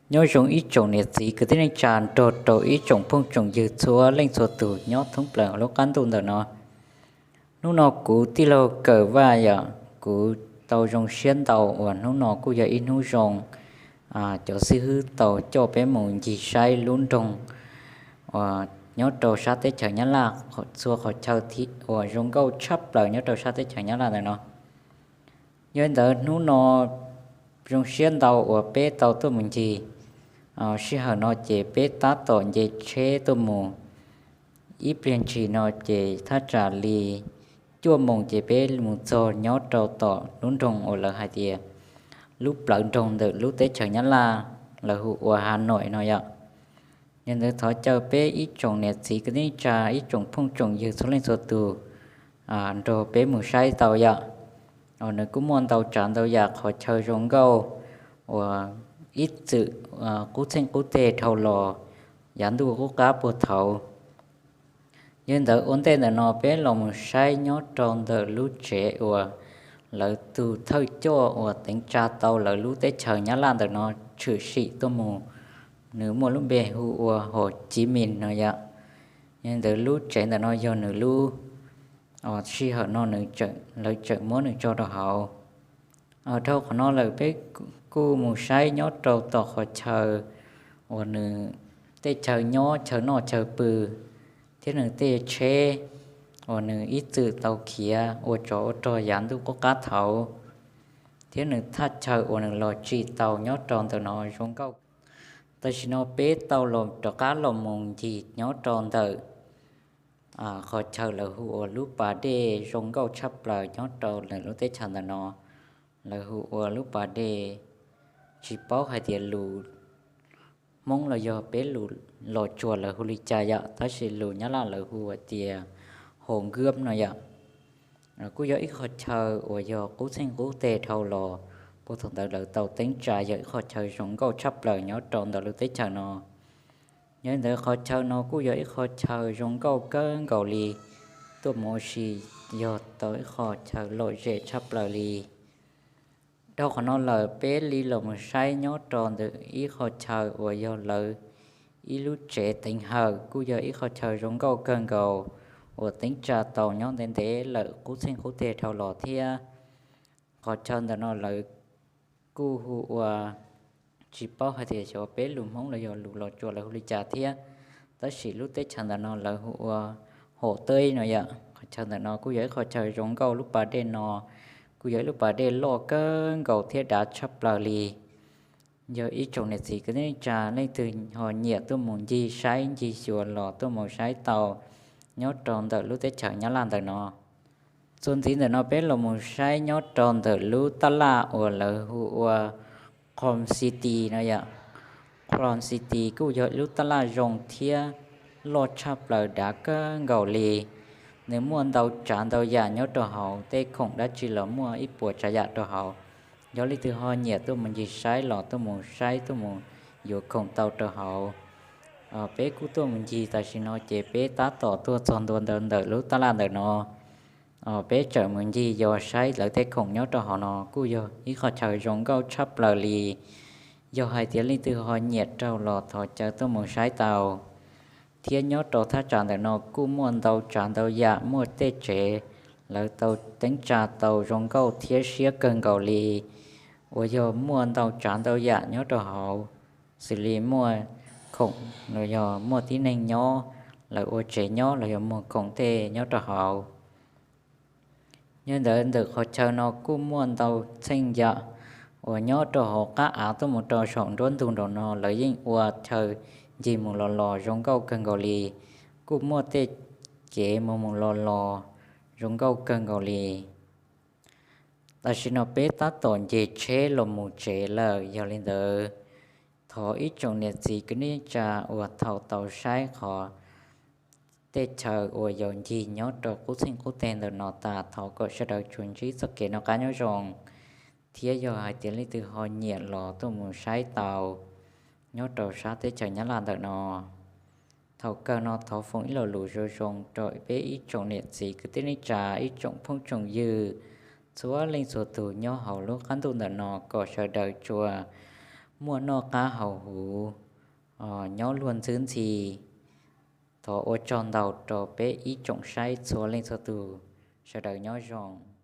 Nyob zoo ib tsoom niam txiv kwv tij neej tsa nrog rau ib tsoom phooj tsoom ywg txhua leej txhua tus nyob thoob plaws lub qab ntuj ntawm no. Hnub no kuv tij laug Kawm Vaj yom, kuv tau zoo siab ntau uas hnub no kuj yog ib hnub zoo, cov xib hwb tau coj peb mus ncig saib lub nroog uas nyob rau sab teb chaws Nyab Laj, txhua qhov chaw uas zoo nkauj tshaj plaws nyob rau sab teb chaws Nyab Laj ntawm no. Yog li ntawd hnub no zoo siab ntau uas peb tau tuaj mus ncig. Sij hawm no ces peb tab tom nce tsheb tuaj mus, ib pliag ntshis no ces thaj tsam li cuaj moos ces peb mus txog nyob rau tom lub nroog uas lawv hais tias lub plawv nroog ntawm lub teb chaws Nyab Laj, lawv hu ua Hav Noim no yom. Yog li ntawd thov caw peb ib tsoom niam txiv kwv tij neej tsa, ib tsoom phooj tsoom ywg txhua leej txhua tus nrog peb mus saib tau yom. Nws kuj muaj ntau tsav ntau yam qhov chaw zoo nkauj uas ib txwm qub txheej qub teg dhau los yav ntuj qub qab puag thaud. Yog li ntawd ua ntej ntawm no peb los mus saib nyob rau ntawm lub tsev uas lawv tus thawj coj uas teev tsa tau lawv lub teb chaws Nyab Laj ntawm no tshwm sim tuaj mus, nws muaj lub npe hu ua Hauv Civ Mis no yom. Yog li ntawd lub tsev ntawm no yog nws lub, sij hawm no lawv tseem muab nws tso rau hauv. Dhau qhov no lawm peb kuj mus saib nyob rau tom qhov chaw uas nws tej chaw nyob chaw noj chaw pw, thiab nws tej tsheb uas nws ib txwm tau khiav ua tsov ua rog yav ntuj qub qab thaud, thiab nws thaj chaw uas nws los tsim tau nyob rau ntawm no zoo nkauj. Tam sim no peb tau los rov qab los mus ncig nyob rau ntawm qhov chaw lawv hu ua lub pas dej zoo nkauj tshaj plaws nyob rau lawv lub teb chaws ntawm no. Lawv hu ua lub pas dej, tsis paub hais tias lus Hmoob los yog peb lus Los Tsuas lawv hu li cas yom, tab sis lus Nyab Laj lawv hu hais tias Hồ Gươm no yom. Kuj yog ib qho chaw uas yog qub txheej qub teg dhau los puag thaum ntawd lawv tau teeb tsa, yog ib qho chaw zoo nkauj tshaj plaws nyob rau ntawm lub teb chaws no. Yog li ntawd qhov chaw no kuj yog ib qho chaw zoo nkauj kawg nkaus li, tuaj mus ua si yog tau ib qho chaw lom zem tshaj plaws li. Dhau qhov no lawm peb li los mus saib nyob rau ntawm ib qho chaw uas yog lawv ib lub tsev teev hawm, kuj yog ib qho chaw zoo nkauj kawg nkaus uas teeb tsa tau nyob ntev ntev lawm qub txheej qub teg dhau los thiab. Qhov chaw ntawm no lawv kuj hu ua, tsis paub hais tias xyov peb lus Hmoob los yog lus Los Tsuas lawv hu li cas thiab, tab sis lub teb chaws ntawm no lawv hu ua Hom Teb no yom. Qhov chaw ntawm no kuj yog ib qho chaw zoo nkauj, lub pas dej no kuj yog ib lub pas dej loj kawg nkaus thiab dav tshaj plaws li. Yog ib tsoom niam txiv kwv tij neej tsa leej twg ho nyiam tuaj mus ncig saib ncig xyuas los tuaj mus saib tau nyob rau ntawm lub teb chaws Nyab Laj ntawm no. Txuas ntxiv ntawm no peb los mus saib nyob rau ntawm lub taj laj uas lawv hu ua Khon City no yom. Khon City kuj yog lub taj laj zoo thiab loj tshaj plaws dav kawg nkaus li. Nws muaj ntau tsav ntau yam nyob rau hauv, tej khoom dab tsi los muaj ib puas tsav yam rau hauv. Yog leej twg ho nyiam tuaj mus ncig saib los tuaj mus saib tuaj mus yuav khoom tau rau hauv. Peb kuj tuaj mus ncig tam sim no ces peb tab tom tuaj txog ntua ntawm lub taj laj ntawm no. Peb tseem mus ncig yos saib lawv tej khoom nyob rau hauv no kuj yog ib qho chaw zoo nkauj tshaj plaws li. Yog hais tias leej twg ho nyiam raug los thov caw tuaj mus saib tau. Thiab nyob rau thaj tsam ntawm no kuj muaj ntau tsav ntau yam, muaj tej tsev lawv tau teeb tsa tau zoo nkauj thiab siab kawg nkaus li, uas yog muaj ntau tsav ntau yam nyob rau hauv, xws li muaj khoom los yog muaj tib neeg nyob, lawv ua tsev nyob los yog muag khoom tej nyob rau hauv. Yog li ntawd ntawm qhov chaw no kuj muaj ntau txheej yam uas nyob rau hauv qab av tuaj mus rau saum nruab ntug nraum no lawv yeej ua chaw ncig mus los los zoo nkauj kawg nkaus li. Kuj muaj tej kev mus mus los los zoo nkauj kawg nkaus li. Tam sim no peb tab tom nce tsheb los mus tsev lawm, yog li ntawd thov ib tsoom niam txiv kwv tij neej tsa uas thaum tau saib qhov tej chaw uas yog ncig nyob rau qub txheej qub teg ntawm no tas, thov kom sawv daws tsuas ntsib txoj kev noj qab nyob zoo, thiab yog hais tias leej twg ho nyiam los tuaj mus saib tau nyob rau sab teb chaws Nyab Laj ntawm no. Thaum kawg no thov foom ib lo lus zoo zoo rau peb ib tsoom niam txiv kwv tij neej tsa, ib tsoom phooj tsoom ywg, txhua leej txhua tus nyob hauv lub qab ntuj ntawm no kom sawv daws tsuas muaj noj qab haus huv, nyob luag ntxhwb ntxhi. Thov ua tsaug ntau rau peb ib tsoom saib txhua leej txhua tus, sawv daws nyob zoo.